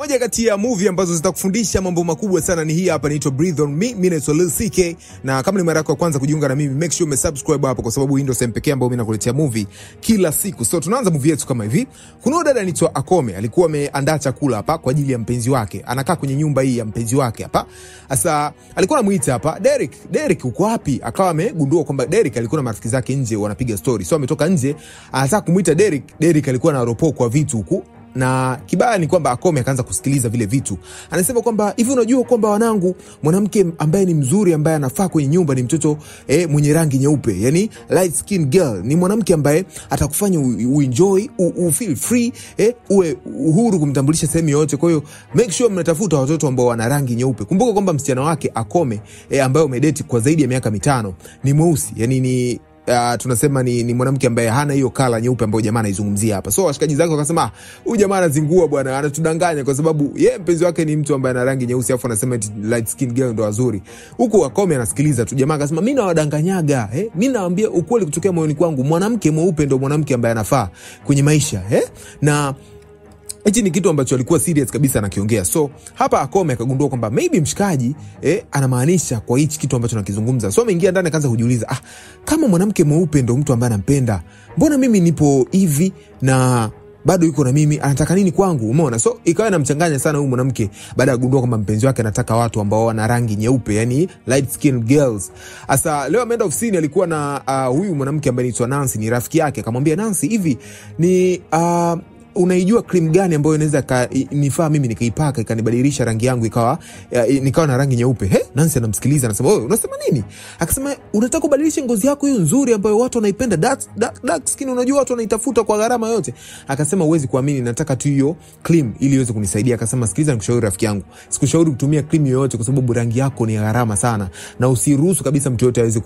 Moja kati ya movie ambazo zitakufundisha mambo makubwa sana ni hii hapa, inaitwa Breathe On Me. Mimi naitwa Lil CK, na kama ni mara yako ya kwanza kujiunga na mimi, make sure umesubscribe hapo, kwa sababu hii ndio sehemu pekee ambayo mimi nakuletea movie kila siku. So tunaanza movie yetu kama hivi. Kuna dada anaitwa Akome, alikuwa ameandaa chakula hapa kwa ajili ya mpenzi wake. Anakaa kwenye nyumba hii ya mpenzi wake hapa. Sasa alikuwa anamuita hapa, Derek, Derek uko wapi? Akawa amegundua kwamba Derek alikuwa na marafiki zake nje wanapiga story. So ametoka nje, anataka kumuita Derek. Derek alikuwa anaropokwa vitu huku. Na kibaya ni kwamba Akome akaanza kusikiliza vile vitu. Anasema kwamba hivi, unajua kwamba wanangu, mwanamke ambaye ni mzuri ambaye anafaa kwenye nyumba ni mtoto mwenye rangi nyeupe, yani light skin girl. Ni mwanamke ambaye atakufanya uenjoy, u feel free, uwe uhuru kumtambulisha sehemu yoyote. Kwa hiyo make sure mnatafuta watoto ambao wana rangi nyeupe. Kumbuka kwamba msichana wake Akome, ambaye umedate kwa zaidi ya miaka 5 ni mweusi, yani ni tunasema ni mwanamke ambaye hana hiyo kala nyeupe ambayo jamaa anaizungumzia hapa. So washikaji zake wakasema huyu jamaa anazingua bwana, anatudanganya kwa sababu yeye mpenzi wake ni mtu ambaye ana rangi nyeusi, afu anasema light skin girl ndo wazuri. Huku Akome anasikiliza tu. Jamaa akasema mimi nawadanganyaga, mimi nawaambia ukweli kutokea moyoni kwangu, mwanamke mweupe ndo mwanamke ambaye anafaa kwenye maisha, Na hichi ni kitu ambacho alikuwa serious kabisa anakiongea. So hapa Akome akagundua kwamba maybe mshikaji anamaanisha kwa hichi kitu ambacho nakizungumza. So ameingia ndani akaanza kujiuliza, kama mwanamke mweupe ndo mtu ambaye anampenda, mbona mimi nipo hivi na bado yuko na mimi, anataka nini kwangu? Umeona? So ikawa inamchanganya sana huyu mwanamke baada ya kugundua kwamba mpenzi wake anataka watu ambao wana rangi nyeupe, yani light skin girls. Sasa leo ameenda ofisini, alikuwa na huyu mwanamke ambaye anaitwa Nancy, ni rafiki yake. Akamwambia Nancy, hivi ni unaijua cream gani ambayo inaweza nifaa mimi nikaipaka ikanibadilisha rangi yangu ikawa nikawa na rangi nyeupe? Nancy anamsikiliza anasema, wewe unasema nini? Akasema unataka kubadilisha ngozi yako hiyo nzuri ambayo watu wanaipenda, dark skin, unajua watu wanaitafuta kwa gharama yote. Akasema huwezi kuamini, nataka tu hiyo cream ili iweze kunisaidia. Akasema sikiliza, nikushauri rafiki yangu, sikushauri kutumia cream yoyote kwa sababu rangi yako ni gharama sana, na usiruhusu kabisa mtu yoyote aweze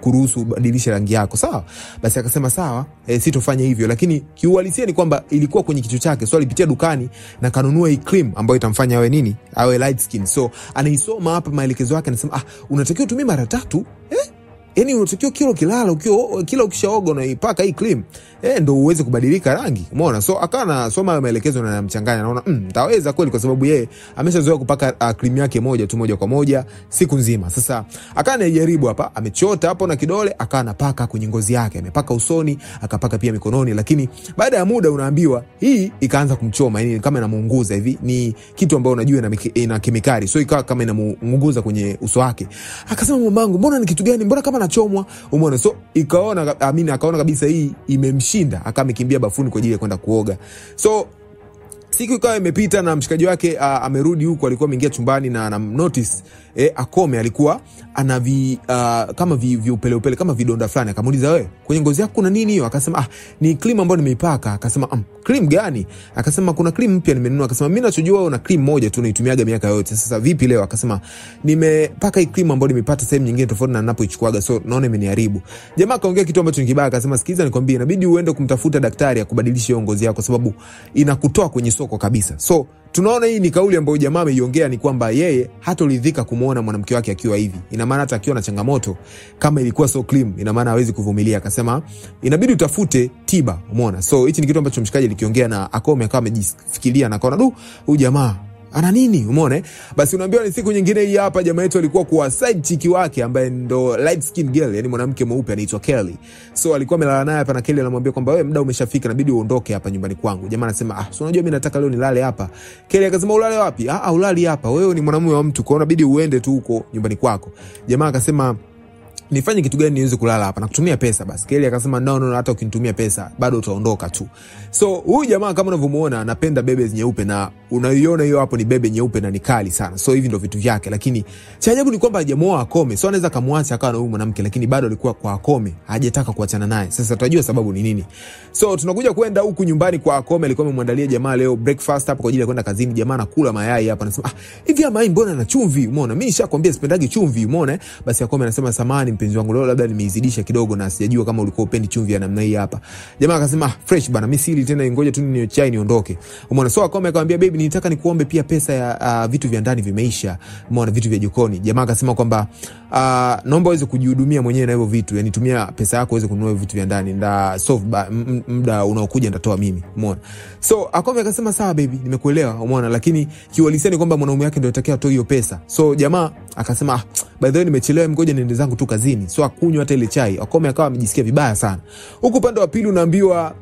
kuruhusu ubadilishe rangi yako, sawa? Basi akasema sawa, sitofanya hivyo. Lakini kiuhalisia ni kwamba ilikuwa kwenye kichwa chake. So alipitia dukani na kanunua hii cream ambayo itamfanya awe nini? Awe light skin. So anaisoma hapa maelekezo yake, anasema unatakiwa utumie mara 3, Yaani unatakiwa kila ukilala, kila ukishaoga unaipaka hii cream, ndio uweze kubadilika rangi. Umeona? So akawa anasoma maelekezo na anamchanganya, anaona nitaweza kweli, kwa sababu yeye ameshazoea kupaka cream yake moja tu moja kwa moja siku nzima. Sasa akawa anajaribu hapa, amechota hapo na kidole akawa anapaka kwenye ngozi yake, amepaka usoni, akapaka pia mikononi. Lakini baada ya muda unaambiwa hii ikaanza kumchoma, yani kama inamuunguza hivi, ni kitu ambacho unajua ina kemikali, so ikawa kama inamuunguza kwenye uso wake. Akasema mamangu, mbona ni kitu gani? Mbona kama chomwa? Umeona? So ikaona, amina, akaona kabisa hii imemshinda, akamekimbia bafuni kwa ajili ya kwenda kuoga. So siku ikawa imepita na mshikaji wake amerudi huko, alikuwa ameingia chumbani na anamnotice Akome alikuwa ana kama viupele upele kama vidonda fulani. Akamuuliza, wewe kwenye ngozi yako kuna nini hiyo? Akasema ni cream ambayo nimeipaka. Akasema cream gani? Akasema kuna cream mpya nimenunua. Akasema mimi nachojua wewe una cream moja tu naitumiaga miaka yote, sasa vipi leo? Akasema nimepaka hii cream ambayo nimepata sehemu nyingine tofauti na ninapoichukuaga, so naona imeniharibu. Jamaa akaongea kitu ambacho ni kibaya, akasema sikiza nikwambie, inabidi uende kumtafuta daktari akubadilishe hiyo ngozi yako kwa sababu inakutoa kwenye soko kabisa. So tunaona hii ni kauli ambayo jamaa ameiongea, ni kwamba yeye hatoridhika kumuona mwanamke wake akiwa hivi. Ina maana hata akiwa na changamoto kama ilikuwa so clean, ina maana hawezi kuvumilia. Akasema inabidi utafute tiba, umeona? So hichi ni kitu ambacho mshikaji alikiongea na Akome akawa amejifikiria na akaona du, huyu jamaa ana nini, umeona? Basi unaambiwa ni siku nyingine hii hapa, jamaa yetu alikuwa kwa side chick wake ambaye ndo light skin girl, yani mwanamke mweupe anaitwa Kelly. So alikuwa amelala naye hapa na Kelly anamwambia kwamba wewe muda umeshafika, inabidi uondoke hapa nyumbani kwangu. Jamaa anasema so unajua mimi nataka leo nilale hapa. Kelly akasema ulale wapi? Ulali hapa, wewe ni mwanamume wa mtu, kwa hiyo inabidi uende tu huko nyumbani kwako. Jamaa akasema nifanye kitu gani niweze kulala hapa na kutumia pesa? Basi Kelly akasema no, hata ukinitumia pesa bado utaondoka tu. So huyu jamaa kama unavyomuona anapenda bebe nyeupe, na unaiona hiyo hapo ni bebe nyeupe na ni kali sana. So hivi ndio vitu vyake, lakini cha ajabu ni kwamba hajamuoa Akome. So anaweza kumwacha akawa na huyu mwanamke, lakini bado alikuwa kwa Akome, hajataka kuachana naye. Sasa tutajua sababu ni nini. So tunakuja kwenda huku nyumbani kwa Akome, alikuwa amemwandalia jamaa leo breakfast hapo kwa ajili ya kwenda kazini. Jamaa anakula mayai hapa, anasema hivi mayai mbona na chumvi? Umeona, mimi nishakwambia sipendagi chumvi, umeona? Basi Akome anasema samahani mpenzi wangu, leo labda nimeizidisha kidogo na sijajua kama ulikuwa upendi chumvi ya namna hii hapa. Jamaa akasema fresh bana, mimi sili tena, ngoja tu ninywe chai niondoke. Umeona? So Akome akamwambia baby, nilitaka nikuombe pia pesa ya vitu vya ndani vimeisha, umeona, vitu vya jikoni. Jamaa akasema kwamba naomba uweze kujihudumia mwenyewe na hivyo vitu, yani tumia pesa yako uweze kununua vitu vya ndani, nda solve muda unaokuja nitatoa mimi, umeona. So Akome akasema sawa baby, nimekuelewa, umeona, lakini kiuhalisia ni kwamba mwanaume wake ndio atakiwa atoe hiyo pesa. So jamaa akasema by the way nimechelewa, ngoja niende zangu tu kazini. So akunywa hata ile chai. Akome akawa amejisikia vibaya sana. Huku upande wa pili unaambiwa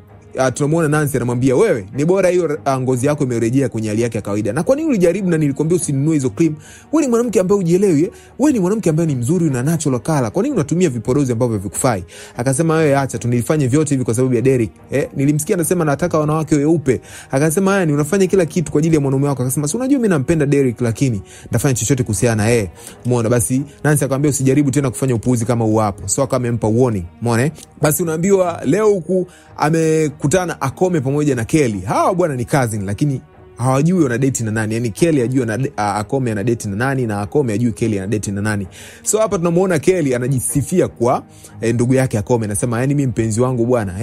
tunamuona Nancy anamwambia wewe ni bora hiyo ngozi yako imerejea kwenye hali yake ya kawaida. Na kwa nini ulijaribu na nilikwambia usinunue hizo cream? Wewe ni mwanamke ambaye hujielewi, wewe ni mwanamke ambaye ni mzuri na natural color. Kwa nini unatumia vipodozi ambavyo havikufai? Akasema wewe acha tu, nilifanye vyote hivi kwa sababu ya Derek. Nilimsikia anasema nataka wanawake weupe. Akasema yani unafanya kila kitu kwa ajili ya mwanaume wako. Akasema si unajua mimi nampenda Derek, lakini nitafanya chochote kuhusiana na yeye. Umeona? Basi Nancy akamwambia usijaribu tena kufanya upuuzi kama huu hapo. So akampa warning. Umeona? Basi unaambiwa leo huku amekutana Akome pamoja na Kelly. Hawa bwana ni cousin, lakini hawajui wana date na nani. Yani Kelly hajui Akome ana date na nani, na Akome hajui Kelly ana date na nani. So hapa tunamuona Kelly anajisifia kwa ndugu yake Akome, anasema yani mimi mpenzi wangu bwana,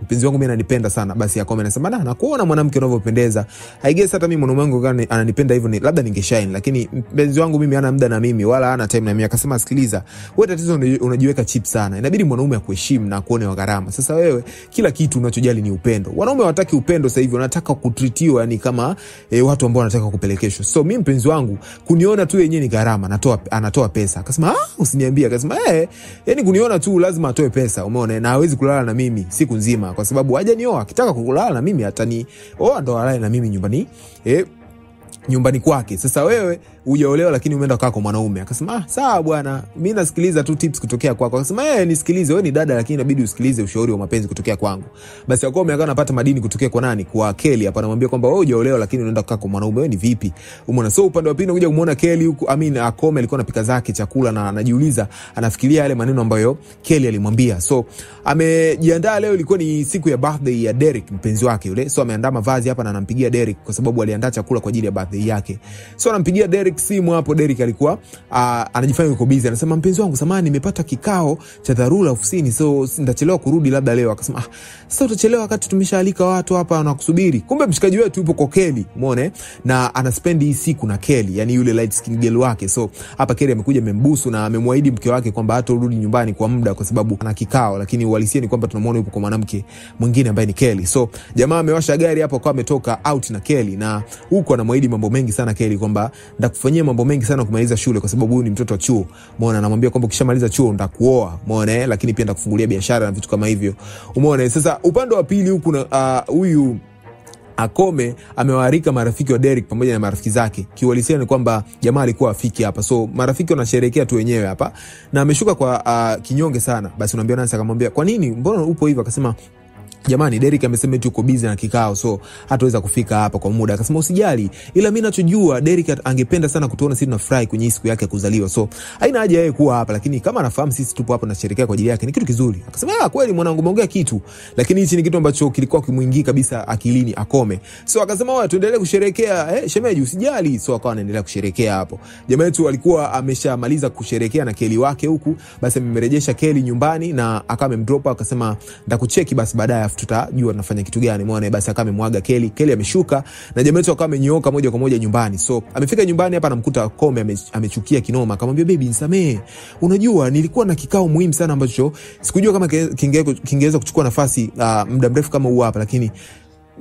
mpenzi wangu mimi ananipenda sana. Basi Akome anasema na nakuona mwanamke unavyopendeza. I guess hata mimi mwanaume wangu ananipenda hivyo ni labda ningeshine, lakini mpenzi wangu mimi hana muda na mimi wala hana time na mimi. Akasema sikiliza, wewe tatizo unajiweka cheap sana. Inabidi mwanaume akuheshimu na akuone wa gharama. Sasa wewe kila kitu unachojali ni upendo. Wanaume hawataki upendo sasa hivi, wanataka kutritiwa yani kama watu ambao wanataka kupelekeshwa. So mimi mpenzi wangu kuniona tu yenyewe ni gharama, anatoa pesa. Akasema usiniambie. Akasema yani kuniona tu lazima atoe pesa, umeona, na hawezi kulala na mimi siku nzima kwa sababu hajanioa. Akitaka kulala na mimi atanioa ndo alale na mimi nyumbani, nyumbani kwake. Sasa wewe hujaolewa lakini umeenda kwa mwanaume. Akasema sawa bwana, mimi nasikiliza tu tips kutokea kwako. Akasema nisikilize, wewe ni dada lakini inabidi usikilize ushauri wa mapenzi kutokea kwangu. Basi Akome akawa anapata madini kutokea kwa nani? Kwa Kelly. Hapa anamwambia kwamba wewe hujaolewa lakini unaenda kwa mwanaume, wewe ni vipi? Umeona? So upande wa pili unakuja kumuona Kelly huku, Akome alikuwa anapika zake chakula na anajiuliza, anafikiria yale maneno ambayo Kelly alimwambia. So amejiandaa, leo ilikuwa ni siku ya birthday ya Derek mpenzi wake yule. So ameandaa mavazi hapa na anampigia Derek kwa sababu aliandaa chakula kwa ajili ya birthday yake. So anampigia Derek simu hapo. Derek alikuwa anajifanya yuko busy, anasema mpenzi wangu samahani, nimepata kikao cha dharura ofisini, so nitachelewa kurudi labda leo. Akasema sasa utachelewa wakati tumeshaalika watu hapa wanakusubiri. Kumbe mshikaji wetu yupo kwa Kelly, umeona, na anaspend hii siku na Kelly, yani yule light skin girl wake. So hapa Kelly amekuja amembusu na amemwahidi mke wake kwamba hatarudi nyumbani kwa muda kwa sababu ana kikao, lakini uhalisia ni kwamba tunamuona yupo kwa mwanamke mwingine ambaye ni Kelly. So jamaa amewasha gari hapo kwa ametoka out na Kelly, na huko anamwahidi mambo mengi sana Kelly kwamba nitakufanyia mambo mengi sana kumaliza shule kwa sababu huyu ni mtoto wa chuo. Umeona, anamwambia kwamba ukishamaliza chuo nitakuoa, umeona, lakini pia nitakufungulia biashara na vitu kama hivyo. Umeona? Sasa upande wa pili huku huyu Akome amewaalika marafiki wa Derek pamoja na marafiki zake. Kiuhalisia ni kwamba jamaa alikuwa afiki hapa. So marafiki wanasherehekea tu wenyewe hapa. Na ameshuka kwa kinyonge sana. Basi unaambia Nancy akamwambia kwa nini mbona upo hivyo? Akasema jamani, Derek amesema eti uko busy na kikao, so hataweza kufika hapa kwa muda. Akasema usijali, ila mimi ninachojua Derek angependa sana kutuona sisi tunafurahi kwenye siku yake ya kuzaliwa, so haina haja yeye kuwa hapa, lakini kama anafahamu sisi tupo hapa tunasherehekea kwa ajili yake ni kitu kizuri. Akasema kweli mwanangu umeongea kitu, lakini hichi ni kitu ambacho kilikuwa kimuingii kabisa akilini Akome. So akasema wewe tuendelee kusherehekea, shemeji usijali. So akawa anaendelea kusherehekea hapo. Jamaa yetu alikuwa ameshamaliza kusherehekea na Kelly wake huku, basi amemrejesha Kelly nyumbani na akawa amemdrop, akasema nitakucheki basi baadaye tutajua tunafanya kitu gani. Umeona? Basi akawa amemwaga Kelly. Kelly ameshuka na jamaa yetu akawa amenyooka moja kwa moja nyumbani. So amefika nyumbani hapa anamkuta Akome amechukia kinoma. Akamwambia baby nisamee, unajua nilikuwa na kikao muhimu sana ambacho sikujua kama kingeweza kuchukua nafasi muda mrefu kama huu hapa, lakini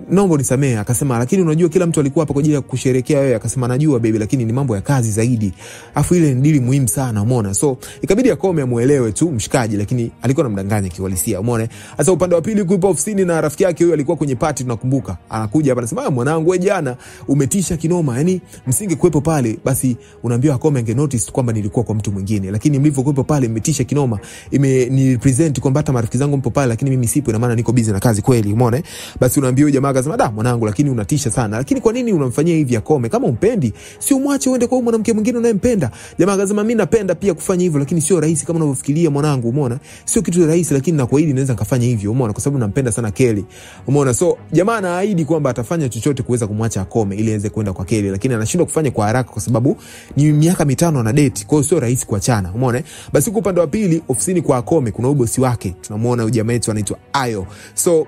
naomba unisamee. Akasema lakini unajua kila mtu alikuwa hapa kwa ajili ya kusherehekea wewe. Akasema najua baby, lakini ni mambo ya kazi zaidi, afu ile ni deal muhimu sana, umeona. So ikabidi Akome amuelewe tu mshikaji, lakini alikuwa anamdanganya kiuhalisia, umeona. Sasa upande wa pili yupo ofisini na rafiki yake huyo alikuwa kwenye party, tunakumbuka. Anakuja hapa anasema mwanangu wewe jana umetisha kinoma, yani msingekuepo pale basi unaambiwa Akome ange notice kwamba nilikuwa kwa mtu mwingine, lakini mlivyokuepo pale mmetisha kinoma, ime ni represent kwamba hata marafiki zangu mpo pale lakini mimi sipo, ina maana niko busy na kazi kweli, umeona. Basi unaambiwa jamaa akasema da mwanangu, lakini unatisha sana, lakini kwa nini unamfanyia hivi Akome? Kama umpendi si umwache uende kwa mwanamke mwingine unayempenda. Jamaa akasema mimi napenda pia kufanya hivyo, lakini sio rahisi kama unavyofikiria mwanangu, umeona, sio kitu rahisi, lakini nakuahidi naweza nikafanya hivyo, umeona, kwa sababu nampenda sana Kelly, umeona. So jamaa anaahidi kwamba atafanya chochote kuweza kumwacha Akome ili aweze kwenda kwa Kelly, lakini anashindwa kufanya kwa haraka kwa sababu ni miaka 5 ana date, kwa hiyo sio rahisi kuachana, umeona. Basi kwa upande wa pili ofisini kwa Akome kuna bosi wake, tunamuona huyu jamaa yetu anaitwa Ayo. So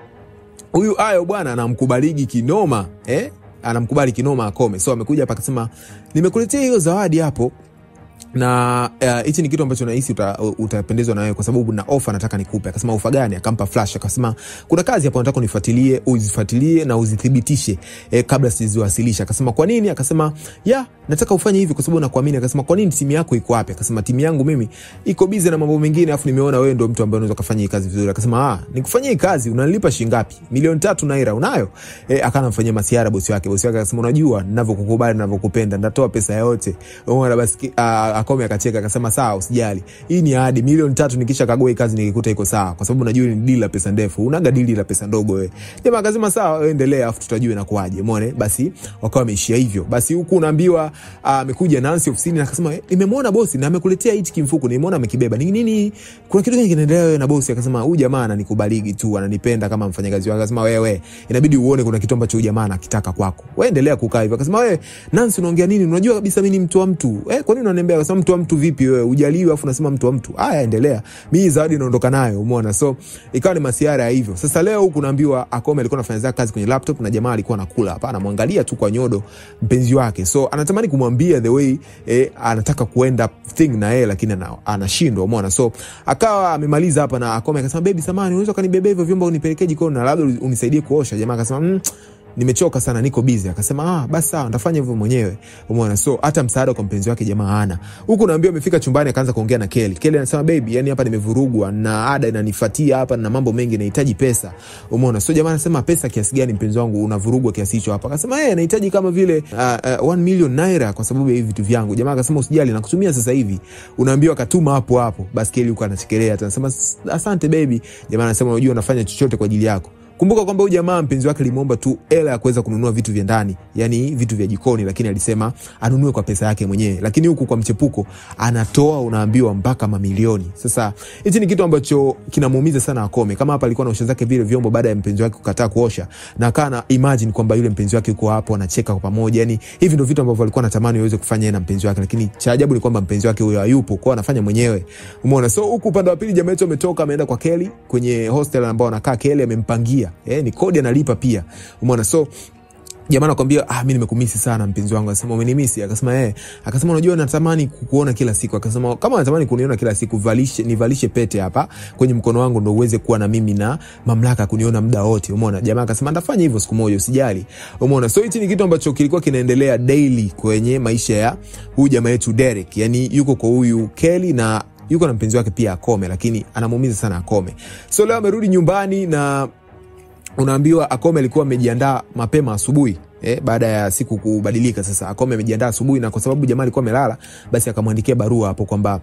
huyu Ayo bwana anamkubaligi kinoma, anamkubali kinoma Akome. So amekuja hapa akasema nimekuletea hiyo zawadi hapo na hichi ni kitu ambacho nahisi utapendezwa na wewe kwa sababu na ofa nataka nikupe. Akasema ofa gani? Akampa flash, akasema kuna kazi hapo nataka unifuatilie, uzifuatilie na uzithibitishe kabla siziwasilisha. Akasema kwa nini? Akasema ya nataka ufanye hivi kwa sababu nakuamini. Akasema kwa nini, timu yako iko wapi? Akasema timu yangu mimi iko busy na mambo mengine, afu nimeona wewe ndio mtu ambaye unaweza kufanya hii kazi vizuri. Akasema nikufanyie hii kazi unanilipa shilingi ngapi? 3,000,000 naira unayo? Akanamfanyia masiara bosi wake. Bosi wake akasema unajua ninavyokukubali ninavyokupenda nitatoa pesa yote. Umeona? Basi Akome akacheka akasema sawa usijali. Hii ni ahadi 3,000,000 nikisha kagua hii kazi nikikuta iko sawa, kwa sababu najua ni deal la pesa ndefu. Unaga deal la pesa ndogo wewe. Jamaa akasema sawa wewe endelea afu tutajua inakuaje. Umeona? Basi wakawa wameishia hivyo. Basi huku unaambiwa amekuja Nancy ofisini na akasema nimemwona bosi na amekuletea hichi kimfuko, nimeona amekibeba. Ni nini? Kuna kitu gani kinaendelea wewe na bosi? Akasema huyu jamaa ananikubaligi tu, ananipenda kama mfanyakazi wake. Akasema wewe inabidi uone kuna kitu ambacho huyu jamaa anakitaka kwako. Wewe endelea kukaa hivyo. Akasema wewe Nancy unaongea nini? Unajua kabisa mimi ni mtu wa mtu. Kwa nini unaniambia? Akasema mtu wa mtu vipi wewe? Hujaliwi afu unasema mtu wa mtu. Haya endelea. Mimi zawadi naondoka nayo, umeona? So ikawa ni masiara hivyo. Sasa leo huku naambiwa Akome alikuwa anafanya kazi kwenye laptop na jamaa alikuwa anakula hapa, anamwangalia tu kwa nyodo mpenzi wake. So anatamani kumwambia the way anataka kuenda thing na yeye, lakini anashindwa, umeona? So akawa amemaliza hapa na Akome akasema baby samahani, unaweza kanibebea hivyo vyombo unipelekee jikoni na labda unisaidie kuosha? Jamaa akasema nimechoka sana niko busy. Akasema basi sawa nitafanya hivyo mwenyewe, umeona? So hata msaada kwa mpenzi wake jamaa hana. Huku naambiwa amefika chumbani akaanza kuongea na Kelly. Kelly anasema baby, yani hapa nimevurugwa na ada inanifuatia hapa na mambo mengi, nahitaji pesa, umeona? So jamaa anasema pesa kiasi gani mpenzi wangu unavurugwa kiasi hicho hapa? Akasema yeye anahitaji kama vile 1 million naira kwa sababu ya hivi vitu vyangu. Jamaa akasema usijali nakutumia sasa hivi. Unaambiwa akatuma hapo hapo. Basi Kelly huko anachekelea, anasema asante baby. Jamaa anasema unajua nafanya chochote kwa ajili yako. Kumbuka kwamba huyu jamaa mpenzi wake alimuomba tu hela ya kuweza kununua vitu vya ndani, yani vitu vya jikoni, lakini alisema anunue kwa pesa yake mwenyewe. Lakini huku kwa mchepuko anatoa unaambiwa mpaka mamilioni. Sasa hichi ni kitu ambacho kinamuumiza sana Akome. Kama hapa alikuwa anaosha zake vile vyombo baada ya mpenzi wake kukataa kuosha, na kana imagine kwamba yule mpenzi wake yuko hapo anacheka kwa pamoja. Yani hivi ndio vitu ambavyo alikuwa anatamani aweze kufanya na mpenzi wake, lakini cha ajabu ni kwamba mpenzi wake huyo hayupo, kwa anafanya mwenyewe. Umeona? So huku upande wa pili jamaa yetu ametoka ameenda kwa Kelly kwenye hostel ambao anakaa. Kelly amempangia, ni kodi analipa pia, umeona? So jamaa anakuambia mimi nimekumisi sana mpenzi wangu. Akasema umenimisi? Akasema Akasema unajua natamani kukuona kila siku. Akasema kama natamani kuniona kila siku, nivalishe pete hapa kwenye mkono wangu ndio uweze kuwa na mimi na mamlaka kuniona muda wote, umeona? Jamaa akasema nitafanya hivyo siku moja usijali, umeona? So hichi ni kitu ambacho kilikuwa kinaendelea daily kwenye maisha ya huyu jamaa yetu Derek. Yani yuko kwa huyu Kelly na yuko na mpenzi wake pia Akome, lakini anamuumiza sana Akome. So leo amerudi nyumbani na unaambiwa Akome alikuwa amejiandaa mapema asubuhi. Baada ya siku kubadilika sasa Akome amejiandaa asubuhi, na kwa sababu jamaa alikuwa amelala, basi akamwandikia barua hapo kwamba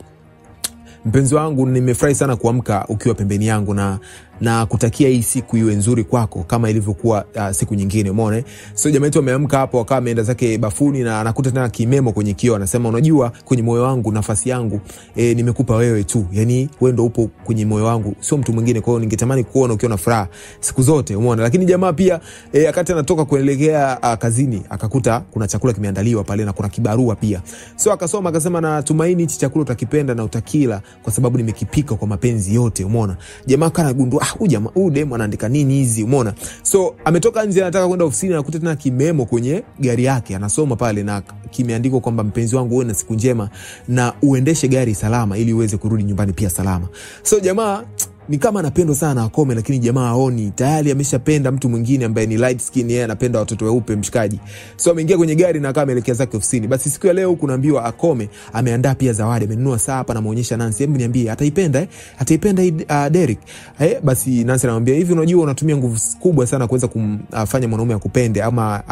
mpenzi wangu nimefurahi sana kuamka ukiwa pembeni yangu na kutakia hii siku iwe nzuri kwako kama ilivyokuwa siku nyingine, umeona? So jamaa yetu ameamka hapo akawa ameenda zake bafuni na anakuta tena kimemo kwenye kioo. Anasema unajua kwenye moyo wangu nafasi yangu nimekupa wewe tu. Yani wewe ndio upo kwenye moyo wangu, sio mtu mwingine. Kwa hiyo ningetamani kuona ukiwa na furaha siku zote, umeona? Lakini jamaa pia akati anatoka kuelekea kazini akakuta kuna chakula kimeandaliwa pale na kuna kibarua pia. So akasoma akasema natumaini hichi chakula utakipenda na utakila kwa sababu nimekipika kwa mapenzi yote, umeona? Jamaa kana gundua huyu jamaa huyu demu anaandika nini hizi, umeona? So ametoka nje anataka kwenda ofisini anakuta tena kimemo kwenye gari yake, anasoma pale na kimeandikwa kwamba mpenzi wangu uwe na siku njema na uendeshe gari salama ili uweze kurudi nyumbani pia salama. So jamaa ni kama anapendwa sana na Akome, lakini jamaa haoni, tayari ameshapenda mtu mwingine ambaye ni light skin, yeye anapenda watoto weupe mshikaji. So ameingia kwenye gari na akawa ameelekea zake ofisini. Basi siku ya leo kunaambiwa Akome ameandaa pia zawadi, amenunua saa hapa anamuonyesha Nancy, hebu niambie ataipenda ataipenda Derek? Basi Nancy anamwambia hivi, unajua unatumia nguvu kubwa sana kuweza kumfanya mwanaume akupende ama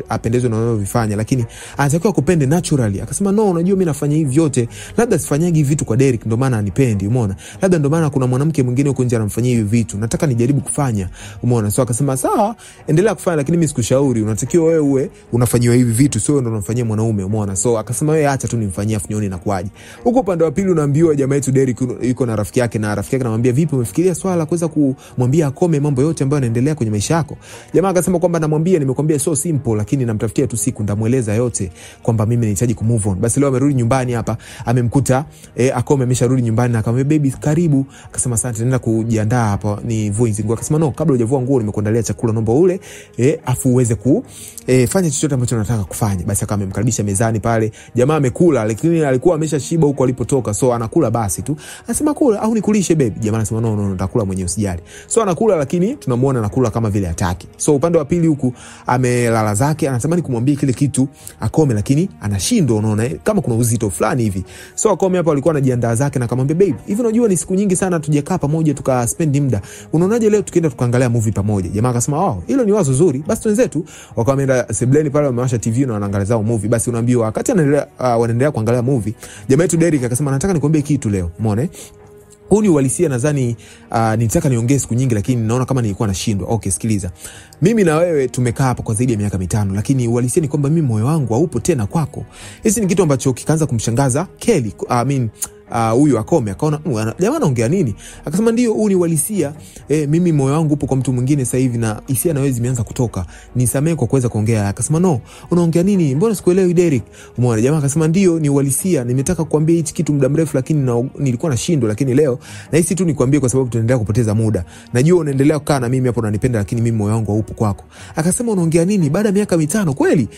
apendezwe na unavyofanya, lakini anatakiwa akupende naturally. Akasema no, unajua mimi nafanya hivi vyote, labda sifanyagi vitu kwa Derek ndio maana anipendi, umeona? Labda ndio maana kuna mwanamke mwingine huko nje anamfanyia hivi vitu, nataka nijaribu kufanya, umeona? So akasema sawa, endelea kufanya, lakini mimi sikushauri, unatakiwa wewe uwe unafanyiwa hivi vitu, sio ndio unamfanyia mwanaume, umeona? So akasema wewe acha tu nimfanyie afu nione inakuaje. Huko upande wa pili unaambiwa jamaa yetu Derek yuko na rafiki yake, na rafiki yake anamwambia vipi, umefikiria swala la kuweza kumwambia Akome mambo yote ambayo yanaendelea kwenye maisha yako? Jamaa akasema kwamba namwambia, nimekwambia so simple, lakini namtafutia tu siku ndamueleza yote kwamba mimi nahitaji ku move on. Basi leo amerudi nyumbani hapa amemkuta Akome amesharudi nyumbani na akamwambia baby karibu. Akasema asante, nenda naenda kujiandaa hapa nivue hizi nguo. Akasema no, kabla hujavua nguo nimekuandalia chakula, naomba ule afu uweze kufanya chochote ambacho unataka kufanya. Basi akawa amemkaribisha mezani pale, jamaa amekula, lakini alikuwa ameshashiba huko alipotoka, so anakula basi tu. Anasema kula au nikulishe baby? Jamaa anasema no no, nitakula mwenyewe usijali. So anakula, lakini tunamuona anakula kama vile hataki. So upande wa pili huku amelala zake, anatamani kumwambia kile kitu Akome, lakini anashindwa, unaona kama kuna uzito fulani hivi. So Akome hapo alikuwa anajiandaa zake na akamwambia babe, hivi unajua ni siku nyingi sana tujakaa pamoja tuka spend muda, unaonaje leo tukienda tukaangalia movie pamoja? Jamaa akasema oh, hilo ni wazo zuri, basi twenzetu. Wakawa wameenda sebleni pale, wamewasha TV na wanaangalia zao movie. Basi unaambiwa wakati wanaendelea kuangalia movie, jamaa yetu Derek akasema nataka nikwambie kitu leo, umeona huu ni uhalisia, nadhani nilitaka niongee siku nyingi lakini naona kama nilikuwa nashindwa. Okay, sikiliza. Mimi na wewe tumekaa hapa kwa zaidi ya miaka 5, lakini uhalisia ni kwamba mimi moyo wangu haupo tena kwako. Hizi ni kitu ambacho kikaanza kumshangaza Kelly, huyu Akome akaona jamaa anaongea nini? Akasema ndio, huu ni uhalisia. Mimi moyo wangu upo kwa mtu mwingine sasa hivi na hisia na wewe zimeanza kutoka. Nisamee kwa kuweza kuongea. Akasema no, unaongea nini? Mbona sikuelewi Derek? Umeona, jamaa akasema ndio, ni uhalisia. Nimetaka kukuambia hichi kitu muda mrefu lakini nilikuwa nashindwa, lakini leo nahisi tu nikwambie kwa sababu tunaendelea kupoteza muda. Najua unaendelea kukaa na mimi hapo unanipenda, lakini mimi moyo wangu haupo kwako. Akasema unaongea nini? Baada ya miaka 5 kweli?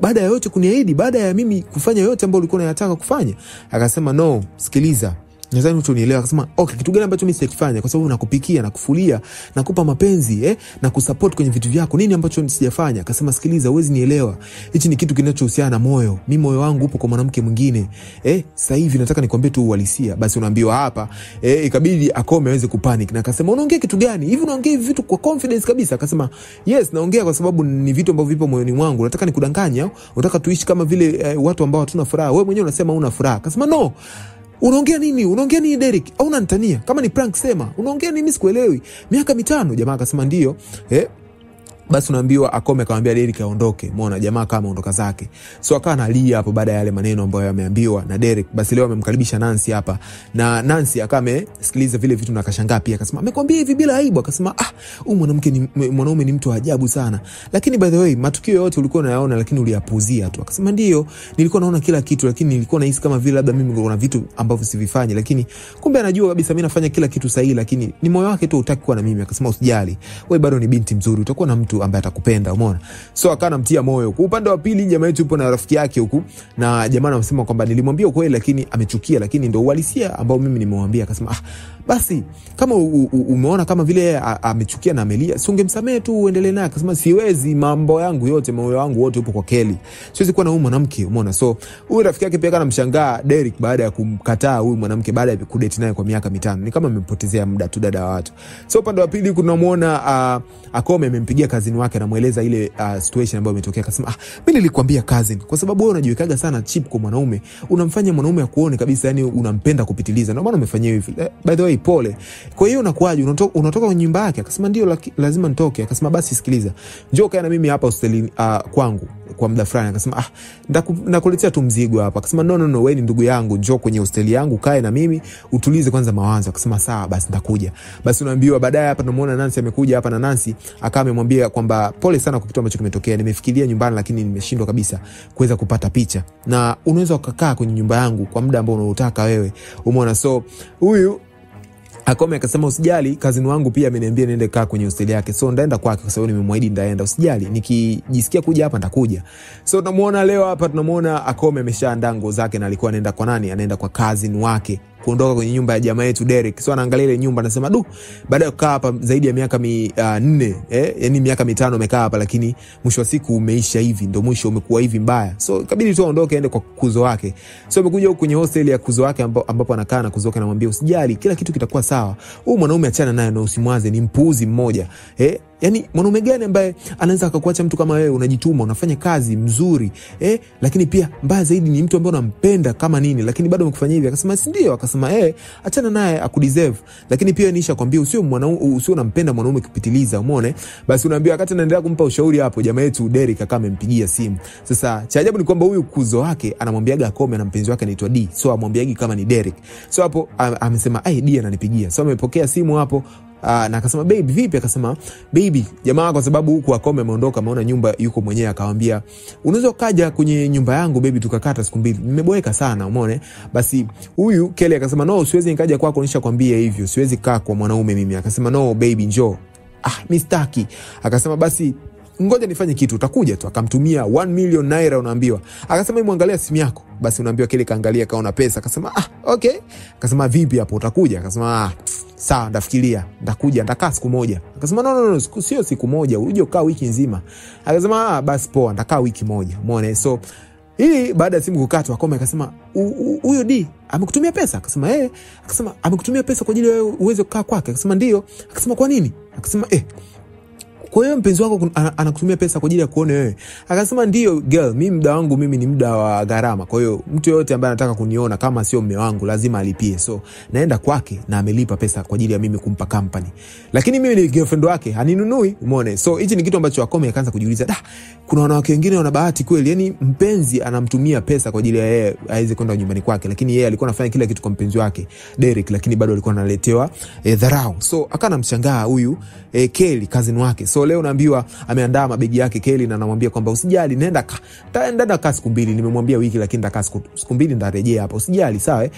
Baada ya yote kuniahidi, baada ya mimi kufanya yote ambayo ulikuwa unayataka kufanya. Akasema no, sikiliza, nadhani utanielewa. Akasema okay, kitu gani ambacho mimi sijakifanya? Kwa sababu nakupikia, nakufulia, nakupa mapenzi, na kusupport kwenye vitu vyako. Nini ambacho sijafanya? Akasema sikiliza, huwezi nielewa. Hichi ni kitu kinachohusiana na moyo. Mimi moyo wangu upo kwa mwanamke mwingine. Sasa hivi nataka nikwambie tu uhalisia. Basi unaambiwa hapa, ikabidi Akome aweze kupanic na akasema unaongea kitu gani? Hivi unaongea hivi vitu kwa confidence kabisa? Akasema yes, naongea kwa sababu ni vitu ambavyo vipo moyoni mwangu. Nataka nikudanganya, unataka tuishi kama vile watu ambao hatuna furaha. Wewe mwenyewe unasema huna furaha. Akasema no, unaongea nini? Unaongea nini Derek? Au unanitania? Kama ni prank sema. Unaongea nini? Mimi sikuelewi. Miaka 5. Jamaa akasema ndio. Basi unaambiwa Akome akamwambia Derek aondoke. Umeona jamaa kama aondoka zake. So akawa analia hapo baada ya yale maneno ambayo ameambiwa na Derek. Basi leo amemkaribisha Nancy hapa. Na Nancy akawa amesikiliza vile vitu na akashangaa pia, akasema amekwambia hivi bila aibu? Akasema ah, huyu mwanamke ni mwanaume ni mtu wa ajabu sana. Lakini by the way, matukio yote ulikuwa unayaona lakini uliyapuuzia tu. Akasema ndio, nilikuwa naona kila kitu lakini nilikuwa nahisi kama vile labda mimi kuna vitu ambavyo sivifanyi, lakini kumbe anajua kabisa mimi nafanya kila kitu sahihi, lakini ni moyo wake tu hutaki kuwa na mimi. Akasema usijali, wewe bado ni binti mzuri, utakuwa na mtu ambaye atakupenda, umeona. So akawa anamtia moyo. Kwa upande wa pili jamaa yetu yupo na rafiki yake huku, na jamaa anamsema kwamba nilimwambia ukweli lakini amechukia, lakini ndio uhalisia ambao mimi nimemwambia. Akasema ah, basi kama umeona kama vile amechukia na amelia, si ungemsamehe tu uendelee naye? Akasema siwezi, mambo yangu yote, moyo wangu wote upo kwa Kelly, siwezi kuwa na huyu mwanamke, umeona. So huyu rafiki yake pia anamshangaa Derek baada ya kumkataa huyu mwanamke baada ya kudate naye kwa miaka 5, ni kama amempotezea muda tu dada wa watu. So upande wa pili tunamuona Akome amempigia cousin wake, anamueleza ile situation ambayo imetokea. Akasema ah, mimi nilikwambia cousin, kwa sababu wewe unajiwekaga sana cheap kwa mwanaume, unamfanya mwanaume akuone kabisa, yani unampenda kupitiliza, ndio maana umefanyia hivi. By the way, pole. Kwa hiyo unakuaje? Unatoka kwenye nyumba yake? Akasema ndio, lazima nitoke. Akasema basi sikiliza, njoo kae na mimi hapa hosteli kwangu kwa muda fulani. Akasema ah, ndakuletea tu mzigo hapa. Akasema no no no, wewe ni ndugu yangu, njoo kwenye hosteli yangu kae na mimi utulize kwanza mawazo. Akasema sawa basi nitakuja. Basi unaambiwa baadaye hapa tunamuona Nancy amekuja hapa, na Nancy akawa amemwambia kwamba pole sana kwa kitu ambacho kimetokea, nimefikiria nyumbani lakini nimeshindwa kabisa kuweza kupata picha, na unaweza ukakaa kwenye nyumba yangu kwa muda ambao unaotaka wewe, umeona. So huyu Akome akasema usijali, cousin wangu pia ameniambia niende kaa kwenye hosteli yake, so ndaenda kwake kwa sababu nimemwahidi ndaenda, usijali, nikijisikia kuja hapa nitakuja. So tunamuona leo hapa, tunamuona Akome ameshaandaa nguo zake na alikuwa anaenda kwa nani? Anaenda kwa cousin wake, kuondoka kwenye nyumba ya jamaa yetu Derek. So anaangalia ile nyumba anasema du, baada ya kukaa hapa zaidi ya miaka 4, yani miaka 5 amekaa hapa, lakini mwisho wa siku umeisha hivi, ndio mwisho umekuwa hivi mbaya. So ikabidi tu aondoke aende kwa kuzo wake. So amekuja huko kwenye hostel ya kuzo wake ambapo anakaa na kuzo wake anamwambia usijali, kila kitu kitakuwa sawa. Huyu mwanaume achana naye na usimwaze, ni mpuuzi mmoja. Yani mwanaume gani ambaye anaweza akakuacha mtu kama wewe, unajituma, unafanya kazi mzuri, lakini pia mbaya zaidi ni mtu ambaye unampenda kama nini, lakini bado amekufanyia hivi. Akasema si ndio? Akasema achana naye, akudeserve, lakini pia nisha kwambia usio mwanaume, usio unampenda mwanaume kupitiliza, umeona. Basi unaambiwa wakati anaendelea kumpa ushauri hapo, jamaa yetu Derek akawa amempigia simu. Sasa cha ajabu ni kwamba huyu kuzo wake anamwambiaga Akome na mpenzi wake anaitwa D, so amwambiagi kama ni Derek. So hapo amesema ai, D ananipigia. So amepokea simu hapo, Na akasema baby vipi? Akasema baby, jamaa kwa sababu huku Akome ameondoka, ameona nyumba yuko mwenyewe, akamwambia unaweza ukaja kwenye nyumba yangu baby tukakata siku mbili, nimeboeka sana, umeona. Basi huyu Kelly akasema no, siwezi nikaja kwako, nishakwambia hivyo, siwezi kaa kwa mwanaume mimi. Akasema no baby njoo. Ah, mimi sitaki. Akasema basi ngoja nifanye kitu, utakuja tu. Akamtumia 1 million naira, unaambiwa. Akasema hebu angalia simu yako. Basi unaambiwa Kelly kaangalia kaona pesa. Akasema ah, okay. Akasema vipi hapo utakuja? Akasema ah, sawa ndafikiria, nitakuja, nitakaa siku moja. Akasema no, no, sio siku moja, uje ukaa wiki nzima. Akasema ah, basi poa, nitakaa wiki moja. Umeona? So hii baada ya simu kukatwa, Akome akasema huyo D amekutumia pesa? Akasema eh. Akasema amekutumia pesa kwa ajili ya wewe uweze kukaa kwake? Akasema ndio. Akasema kwa nini? Akasema kwa hiyo mpenzi wako anakutumia pesa kwa ajili ya kuone wewe? Akasema ndio girl, mimi muda wangu mimi ni muda wa gharama. Kwa hiyo mtu yote ambaye anataka kuniona kama sio mume wangu lazima alipie. So naenda kwake na amelipa pesa kwa ajili ya mimi kumpa company. Lakini mimi ni girlfriend wake, haninunui, umeona? So hichi ni kitu ambacho Akome akaanza kujiuliza, da, kuna wanawake wengine wana bahati kweli. Yaani mpenzi anamtumia pesa kwa ajili ya yeye aweze kwenda nyumbani kwake, lakini yeye alikuwa anafanya kila kitu kwa mpenzi wake Derek, lakini bado alikuwa analetewa dharau. So akana mshangaa huyu Kelly cousin wake. So leo naambiwa ameandaa mabegi yake Kelly na anamwambia kwamba usijali, nenda kaa siku mbili, nimemwambia wiki lakini nitakaa siku mbili nitarejea hapa, usijali sawa,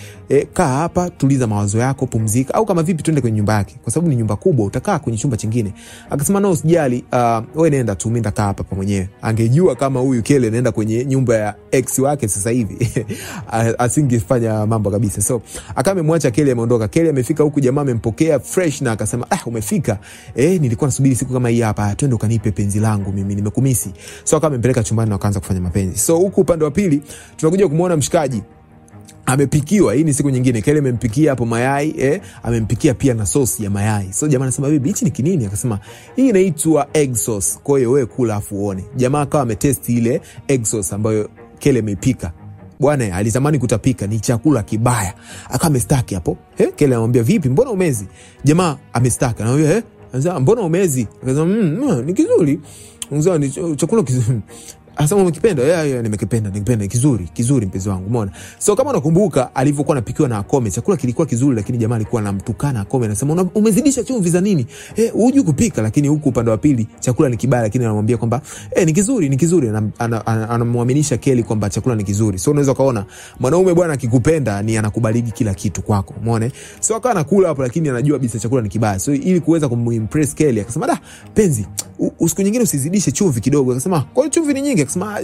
kaa hapa, tuliza mawazo yako, pumzika, au kama vipi twende kwenye nyumba yake kwa sababu ni nyumba kubwa, utakaa kwenye chumba chingine. Akasema no, usijali, wewe nenda tu, mimi nitakaa hapa pa mwenyewe. Angejua kama huyu Kelly anaenda kwenye nyumba ya ex wake sasa hivi asingefanya mambo kabisa. So akawa amemwacha Kelly, ameondoka. Kelly amefika huku, jamaa amempokea fresh na akasema ah, umefika, nilikuwa nasubiri siku kama hii hapa, twende ukanipe penzi langu, mimi nimekumisi. So akawa amempeleka chumbani na wakaanza kufanya mapenzi. So huku upande wa pili tunakuja kumuona mshikaji amepikiwa. Hii ni siku nyingine, Kelly amempikia hapo mayai, amempikia pia na sauce ya mayai. So jamaa anasema bibi, hichi ni kinini? Akasema hii inaitwa egg sauce, kwa hiyo wewe kula afu uone. Jamaa akawa ametest ile egg sauce ambayo Kelly ameipika. Bwana alitamani kutapika, ni chakula kibaya. Akawa amestaki hapo. Kelly anamwambia vipi, mbona umezi? Jamaa amestaki. Anamwambia anasema mbona umezi? Akasema ni kizuri. Anasema ni chakula kizuri. Asema umekipenda? Yeah, nimekipenda, nimekipenda, kizuri, kizuri mpenzi wangu, umeona? So kama unakumbuka alivyokuwa anapikiwa na Akome, chakula kilikuwa kizuri lakini jamaa alikuwa anamtukana Akome, anasema umezidisha chumvi za nini? Hujui kupika. Lakini huku upande wa pili chakula ni kibaya, lakini anamwambia kwamba ni kizuri, ni kizuri, anamwaminisha Kelly kwamba chakula ni kizuri. So unaweza kaona mwanaume bwana akikupenda ni anakubaliki kila kitu kwako, umeona? So akawa anakula hapo lakini anajua bisa chakula ni kibaya. So ili kuweza kumimpress Kelly akasema da penzi, usiku nyingine usizidishe chumvi kidogo. Akasema kwa hiyo chumvi ni nyingi? Akasema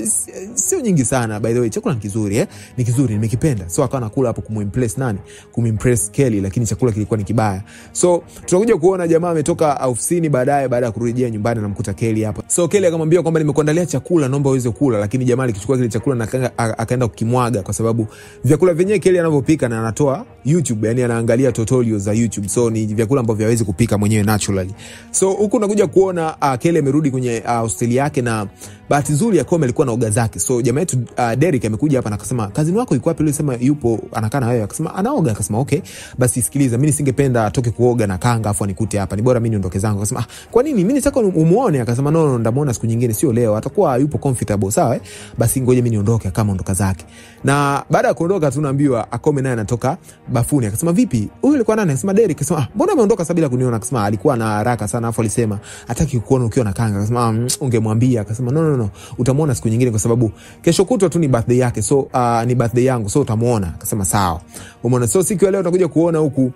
sio nyingi sana, by the way chakula ni kizuri, ni kizuri, nimekipenda. So akawa anakula hapo kumimpress nani? Kumimpress Kelly, lakini chakula kilikuwa ni kibaya. So tunakuja kuona jamaa ametoka ofisini baadaye, baada ya kurejea nyumbani anamkuta Kelly hapo. So Kelly akamwambia kwamba nimekuandalia chakula, naomba uweze kula, lakini jamaa alikichukua kile chakula na akaenda kukimwaga, kwa sababu vyakula vyenyewe Kelly anavyopika na anatoa YouTube, yani anaangalia tutorials za YouTube, so ni vyakula ambavyo hawezi kupika mwenyewe naturally. So huku unakuja kuona Kelly amerudi kwenye hosteli yake, na bahati nzuri Akome alikuwa na oga zake. So jamaa yetu Derek amekuja hapa na akasema kazini wako yuko wapi? Yule sema yupo anakaa na wewe. Akasema anaoga. Akasema okay, basi sikiliza, mimi nisingependa atoke kuoga na kanga afu anikute hapa, ni bora mimi niondoke zangu. Akasema kwa nini? Mimi nataka umuone. Akasema no, ndamuona siku nyingine, sio leo, atakuwa yupo comfortable, sawa basi ngoja mimi niondoke. Kama ondoka zake. Na baada ya kuondoka tunaambiwa Akome naye anatoka bafuni. Akasema vipi, huyu alikuwa nani? Akasema Derek. Akasema mbona ameondoka sasa bila kuniona? Akasema alikuwa na haraka sana, afu alisema hataki kukuona ukiwa na kanga. Akasema ungemwambia. Akasema no, utamuona siku nyingine kwa sababu kesho kutwa tu ni birthday yake, so ni birthday yangu, so utamuona. Akasema sawa. Umeona? So siku ya leo tunakuja kuona huku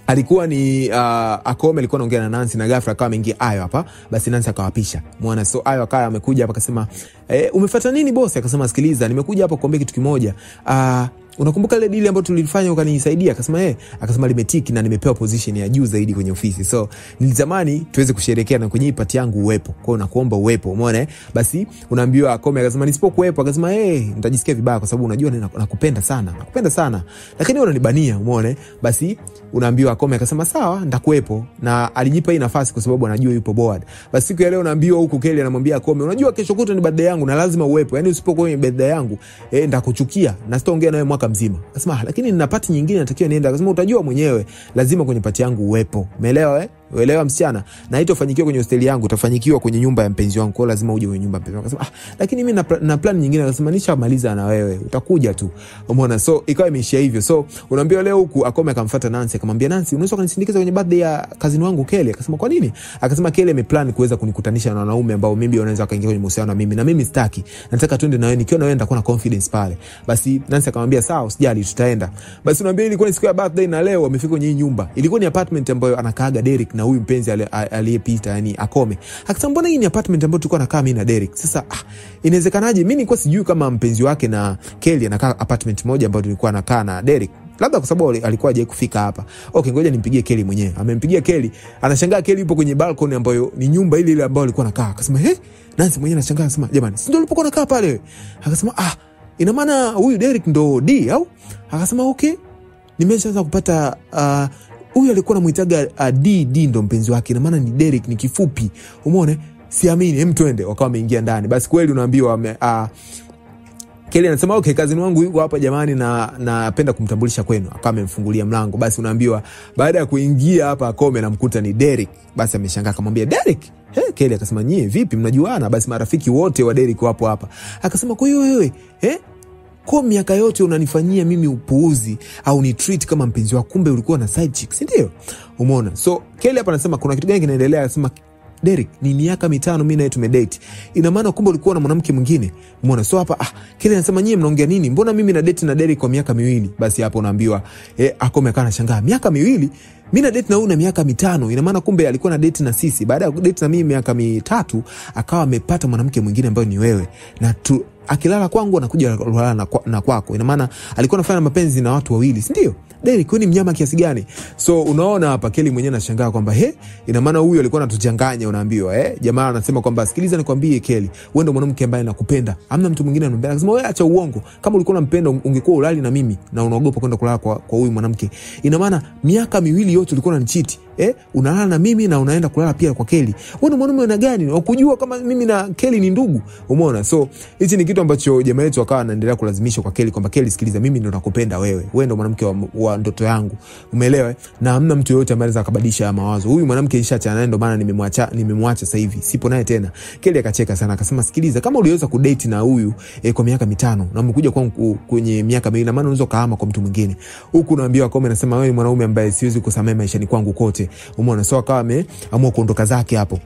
alikuwa ni Akome alikuwa anaongea na Nancy na ghafla akawa ameingia Ayo hapa. Basi Nancy akawapisha. Umeona? So Ayo akawa amekuja hapa akasema umefuata nini bosi? Akasema sikiliza, nimekuja hapa kukuambia kitu kimoja. Unakumbuka ile deal ambayo tulifanya ukanisaidia? Akasema akasema limetiki na nimepewa position ya juu zaidi kwenye ofisi. So nilitamani tuweze kusherehekea na kwenye party yangu uwepo. Kwa hiyo nakuomba uwepo. Umeona? Basi unaambiwa Akome akasema nisipokuwepo, akasema nitajisikia vibaya kwa sababu unajua nakupenda sana. Nakupenda sana. Lakini wewe unanibania, umeona? Basi unaambiwa Akome akasema sawa, nitakuwepo. Na alijipa hii nafasi kwa sababu anajua yupo board. Basi siku ya leo unaambiwa huku Kelly anamwambia Akome, unajua kesho kutwa ni birthday yangu na lazima uwepo. Yaani usipokuwa kwenye birthday yangu, nitakuchukia na sitaongea nawe mwaka mzima. Akasema lakini nina party nyingine natakiwa niende. Akasema utajua mwenyewe, lazima kwenye party yangu uwepo. Umeelewa? Uelewa msichana, na haitofanyikiwa kwenye hosteli yangu, utafanyikiwa kwenye nyumba ya mpenzi wangu. Kwa lazima uje kwenye nyumba ya mpenzi wangu. Akasema lakini mimi na plan nyingine. Akasema nishamaliza na wewe, utakuja tu. Umeona? So ikawa imeishia hivyo. So unaambiwa leo huku Akome akamfuata Nancy akamwambia, Nancy, unaweza kunisindikiza kwenye birthday ya cousin wangu Kelly? Akasema kwa nini? Akasema Kelly ameplan kuweza kunikutanisha na wanaume ambao mimi wanaweza kaingia kwenye mahusiano na mimi, na mimi sitaki. Nataka twende na wewe, nikiwa na wewe nitakuwa na confidence pale. Basi Nancy akamwambia sawa, usijali, tutaenda. Basi unaambiwa ilikuwa ni siku ya birthday na leo wamefika kwenye hii nyumba. Ilikuwa ni apartment ambayo anakaaga Derek na huyu mpenzi aliyepita, yani Akome. Akasema mbona hii ni apartment ambayo tulikuwa nakaa mimi na Derek. Sasa inawezekanaje? Mimi nilikuwa sijui kama mpenzi wake na Kelly anakaa apartment moja ambayo tulikuwa nakaa na Derek. Labda kwa sababu alikuwa hajawahi kufika hapa. Okay, ngoja nimpigie Kelly mwenyewe. Amempigia Kelly, anashangaa Kelly yupo kwenye balcony ambayo ni nyumba ile ile ambayo alikuwa anakaa. Akasema, "He?" Nancy mwenyewe anashangaa anasema, "Jamani, si ndio ulipokuwa unakaa pale wewe?" Akasema, ina maana huyu Derek ndo D au? Akasema, "Okay, nimeshaanza kupata huyu alikuwa anamuitaga D ndo mpenzi wake. Ina maana ni Derek, ni kifupi. Umeona? Siamini, hem twende." Wakawa wameingia ndani. Basi kweli unaambiwa Kelly anasema okay, kazini wangu yuko hapa jamani, na napenda kumtambulisha kwenu. Akawa amemfungulia mlango. Basi unaambiwa baada ya kuingia hapa Akome namkuta ni Derek. Basi ameshangaa akamwambia, Derek? Kelly akasema, nyie vipi, mnajuana? Basi marafiki wote wa Derek wapo hapa. Akasema, kwa hiyo wewe kwa miaka yote unanifanyia mimi upuuzi au ni treat kama mpenzi wako, kumbe ulikuwa na side chick, si ndio? Umeona? So Kelly hapa anasema kuna kitu gani kinaendelea? Anasema Derek, ni miaka 5 mimi naye tumedate. Ina maana kumbe ulikuwa na mwanamke mwingine. Umeona? So hapa Kelly anasema nyie mnaongea nini? Mbona mimi na date na Derek kwa miaka 2? Basi hapo unaambiwa Akome akawa anashangaa, miaka 2? Mimi na date na huyu na miaka 5. Ina maana kumbe alikuwa na date na sisi. Baada ya date na mimi miaka 3 akawa amepata mwanamke mwingine ambaye ni wewe. Na akilala kwangu anakuja kulala na kwako. Ina maana alikuwa anafanya mapenzi na watu wawili, si ndio? Derek, wewe ni mnyama kiasi gani? So unaona hapa Kelly mwenyewe anashangaa kwamba ina maana huyu alikuwa anatuchanganya. Unaambiwa jamaa anasema kwamba sikiliza nikwambie Kelly, wewe ndio mwanamke ambaye nakupenda. Hamna mtu mwingine anampenda. Akasema wewe acha uongo. Kama ulikuwa unampenda ungekuwa ulali na mimi na unaogopa kwenda kulala kwa huyu mwanamke. Ina maana miaka 2 yote ulikuwa unanicheat. Unalala na mimi na unaenda kulala pia kwa Kelly. Wewe ni mwanamume una gani? Ukujua kama mimi na Kelly ni ndugu. Umeona? So hichi ni kitu ambacho jamaa yetu akawa anaendelea kulazimisha kwa Kelly kwamba Kelly, sikiliza, mimi ndo nakupenda wewe. Wewe ndo mwanamke wa ndoto yangu. Umeelewa? Na hamna mtu yoyote ambaye anaweza akabadilisha mawazo. Huyu mwanamke nishaachana naye, ndo maana nimemwacha sasa hivi. Sipo naye tena. Kelly akacheka sana akasema, sikiliza, kama uliweza kudate na huyu kwa miaka 5 na umekuja kwangu kwenye miaka 2, na maana unaweza kahama kwa mtu mwingine. Huku unaambiwa Akome anasema wewe ni mwanaume ambaye siwezi kusamehe maishani kwangu kote. Umeona? So akawa ameamua kuondoka zake hapo.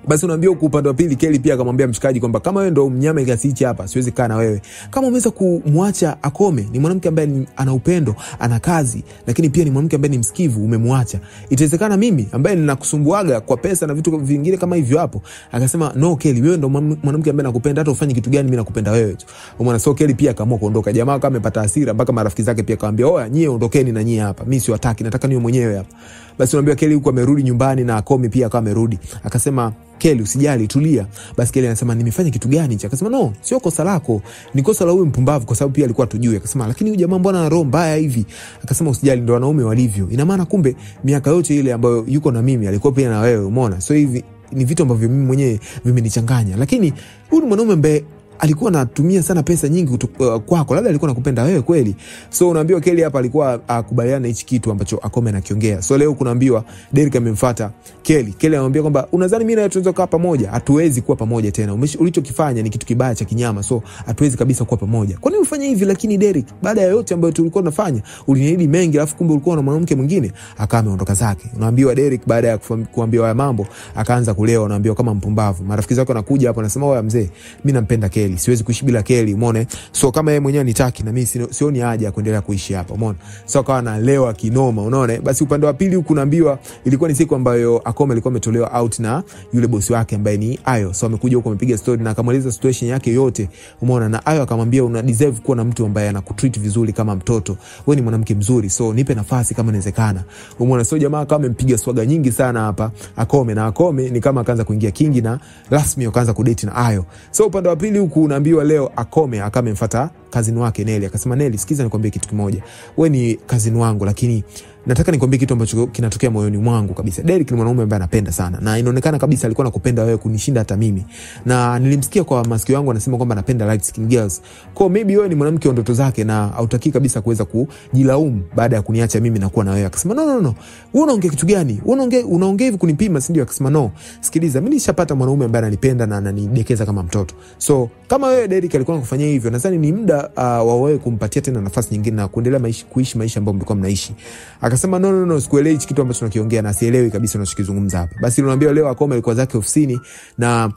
Basi unaambiwa huku upande wa pili Kelly pia akamwambia mshikaji kwamba kama wewe ndio mnyama kiasi hichi hapa, siwezi kaa na wewe. Kama umeweza kumwacha Akome, ni mwanamke ambaye ana upendo, ana kazi, lakini pia ni mwanamke ambaye ni msikivu, umemwacha. Itawezekana mimi ambaye ninakusumbuaga kwa pesa na vitu vingine kama hivyo hapo? Akasema no Kelly, wewe ndio mwanamke ambaye nakupenda, hata ufanye kitu gani mimi nakupenda wewe tu. Umeona? So Kelly pia akaamua kuondoka. Jamaa kama amepata hasira mpaka marafiki zake pia akamwambia, oya nyie ondokeni na nyie hapa, mimi siwataki, nataka niwe mwenyewe hapa. Basi unaambiwa Kelly huko amerudi nyumbani na Akome pia akawa amerudi. Akasema Kelly usijali, tulia. Basi Kelly anasema nimefanya kitu gani hichi? Akasema no, sio kosa lako, ni kosa la huyu mpumbavu kwa sababu pia alikuwa tujui. Akasema lakini huyu jamaa mbona ana roho mbaya hivi? Akasema usijali, ndio wanaume walivyo. Ina maana kumbe miaka yote ile ambayo yuko na mimi alikuwa pia na wewe, umeona? So hivi ni vitu ambavyo mimi mwenyewe vimenichanganya. Lakini huyu ni mwanaume ambaye alikuwa anatumia sana pesa nyingi kwako, labda alikuwa anakupenda wewe kweli. So unaambiwa Kelly hapa alikuwa akubaliana na hichi kitu ambacho Akome anakiongea. So leo kunaambiwa Derek amemfuata Kelly. Kelly anamwambia kwamba unadhani mimi na wewe tunaweza kukaa pamoja? Hatuwezi kuwa pamoja tena. Ulichokifanya ni kitu kibaya cha kinyama, so hatuwezi kabisa kuwa pamoja. Kwa nini ufanye hivi lakini Derek? Baada ya yote ambayo tulikuwa tunafanya, uliniahidi mengi alafu kumbe ulikuwa na mwanamke mwingine. Akawa ameondoka zake. Unaambiwa Derek baada ya kuambiwa haya mambo akaanza kulewa, unaambiwa kama mpumbavu. Marafiki zake wanakuja hapo wanasema oya mzee, mimi nampenda Kelly, siwezi kuishi bila Kelly, umeona? So kama yeye mwenyewe anitaki na mimi sioni haja ya kuendelea kuishi hapa, umeona? So akawa analewa kinoma, unaona? Basi upande wa pili huku naambiwa ilikuwa ni siku ambayo Akome alikuwa ametolewa out na yule bosi wake ambaye ni Ayo. So amekuja huko amepiga story na akamweleza situation yake yote, umeona? Na Ayo akamwambia una deserve kuwa na mtu ambaye anakutreat vizuri kama mtoto. Wewe ni mwanamke mzuri, so nipe nafasi kama inawezekana. Umeona? So jamaa kama amempiga swaga nyingi sana hapa Akome, na Akome ni kama akaanza kuingia kingi na rasmi akaanza kudate na Ayo. So upande wa pili huku unaambiwa leo Akome akamemfuata cousin wake Nelly. Akasema Nelly, sikiza nikwambie kitu kimoja. Wewe ni cousin wangu, lakini nataka nikwambie kitu ambacho kinatokea moyoni mwangu kabisa. Derek ni mwanaume ambaye anapenda sana, na inaonekana kabisa alikuwa anakupenda wewe kunishinda hata mimi. Na nilimsikia kwa masikio yangu anasema kwamba anapenda light skin girls. Kwa maybe wewe ni mwanamke wa ndoto zake na hautaki kabisa kuweza kujilaumu baada ya kuniacha mimi na kuwa na wewe. Akasema no no no. Wewe unaongea kitu gani? Wewe unaongea hivi kunipima, si ndio? Akasema no. Sikiliza, mimi nishapata mwanaume ambaye ananipenda na ananidekeza kama mtoto. So kama wewe Derek alikuwa anakufanyia hivyo, nadhani ni muda wa wewe kumpatia tena nafasi nyingine na kuendelea kuishi maisha ambayo mlikuwa mnaishi. Akasema no no no, sikuelewi hichi kitu ambacho unakiongea na sielewi kabisa unachokizungumza hapa. Basi unaambiwa leo Akome alikuwa zake ofisini na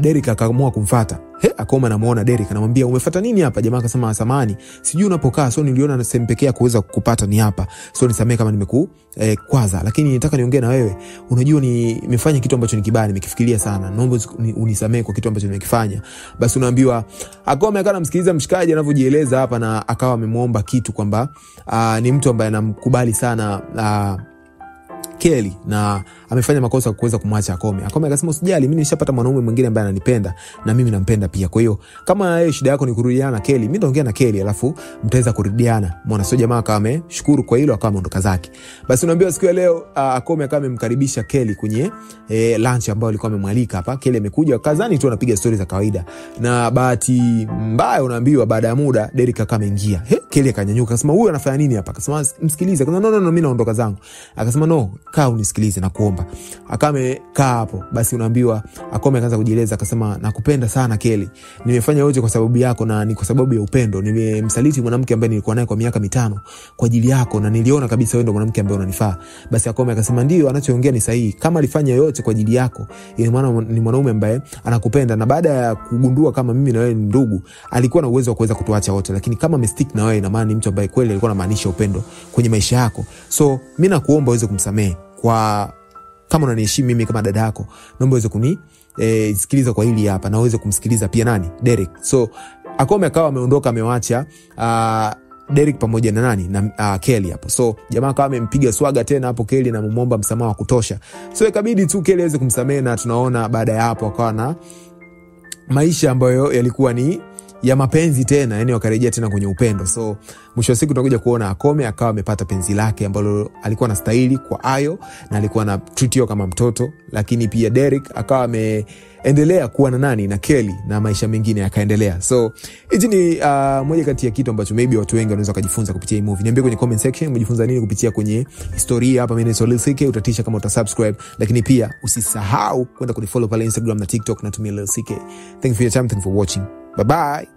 Derek akaamua kumfuata. Akoma anamuona Derek anamwambia umefuata nini hapa? Jamaa akasema samahani, sijui unapokaa, so niliona na sehemu pekee ya kuweza kukupata ni hapa. So nisamee kama nimekukwaza, lakini nitaka niongee na wewe. Unajua nimefanya kitu ambacho ni kibaya, nimekifikiria sana. Naomba unisamee kwa kitu ambacho nimekifanya. Basi unaambiwa Akome akawa anamsikiliza mshikaji anavyojieleza hapa, na akawa amemuomba kitu kwamba ni mtu ambaye anamkubali sana Kelly na amefanya makosa kuweza kumwacha Akome. Akome akasema usijali, mimi nishapata mwanaume mwingine ambaye ananipenda na mimi nampenda pia. Kwa hiyo kama wewe shida yako ni kurudiana na Kelly, mimi nitaongea na Kelly alafu mtaweza kurudiana. Umeona, sio jamaa akawa ameshukuru kwa hilo akawa ameondoka zake. Basi unaambiwa siku ya leo Akome akawa amemkaribisha Kelly kwenye lunch ambayo alikuwa amemwalika hapa. Kelly amekuja kazani tu anapiga stories za kawaida. Na bahati mbaya unaambiwa baada ya muda Derek akawa ameingia. Kelly akanyanyuka akasema huyu anafanya nini hapa? Akasema msikilize. Akasema no no no, mimi naondoka zangu. Akasema no, kaa unisikilize na kuomba. Akame kaa hapo. Basi unaambiwa Akome akaanza kujieleza akasema nakupenda sana Kelly. Nimefanya yote kwa sababu yako na ni kwa sababu ya upendo. Nimemsaliti mwanamke ambaye nilikuwa naye kwa miaka 5 kwa ajili yako na niliona kabisa wewe ndio mwanamke ambaye unanifaa. Basi Akome akasema ndio, anachoongea ni sahihi. Kama alifanya yote kwa ajili yako, ina maana ni mwanaume ambaye anakupenda, na baada ya kugundua kama mimi na wewe ni ndugu, alikuwa na uwezo wa kuweza kutuacha wote, lakini kama amestick na wewe, ina maana ni mtu ambaye kweli alikuwa anamaanisha upendo kwenye maisha yako. So mimi nakuomba uweze kumsamehe. Kwa kama unaniheshimu mimi kama dada yako, naomba uweze kunisikiliza kwa hili hapa na uweze kumsikiliza pia nani? Derek. So Akome akawa ameondoka amewacha Derek pamoja na nani na Kelly hapo. So jamaa akawa amempiga swaga tena hapo Kelly na mumuomba msamaha wa kutosha. So ikabidi tu Kelly aweze kumsamehe, na tunaona baada ya hapo akawa na maisha ambayo yalikuwa ni ya mapenzi tena, yani wakarejea tena kwenye upendo. So mwisho wa siku tunakuja kuona Akome akawa amepata penzi lake ambalo alikuwa anastahili kwa Ayo na alikuwa na treat kama mtoto, lakini pia Derek akawa ameendelea kuwa na nani na Kelly na maisha mengine yakaendelea. So hichi ni moja kati ya kitu ambacho maybe watu wengi wanaweza kujifunza kupitia hii movie. Niambie kwenye comment section umejifunza nini kupitia kwenye historia hapa. Mimi ni Lil CK, utatisha kama utasubscribe, lakini pia usisahau kwenda kunifollow pale Instagram na TikTok natumia Lil CK. Thank you for your time, thank you for watching. Bye bye.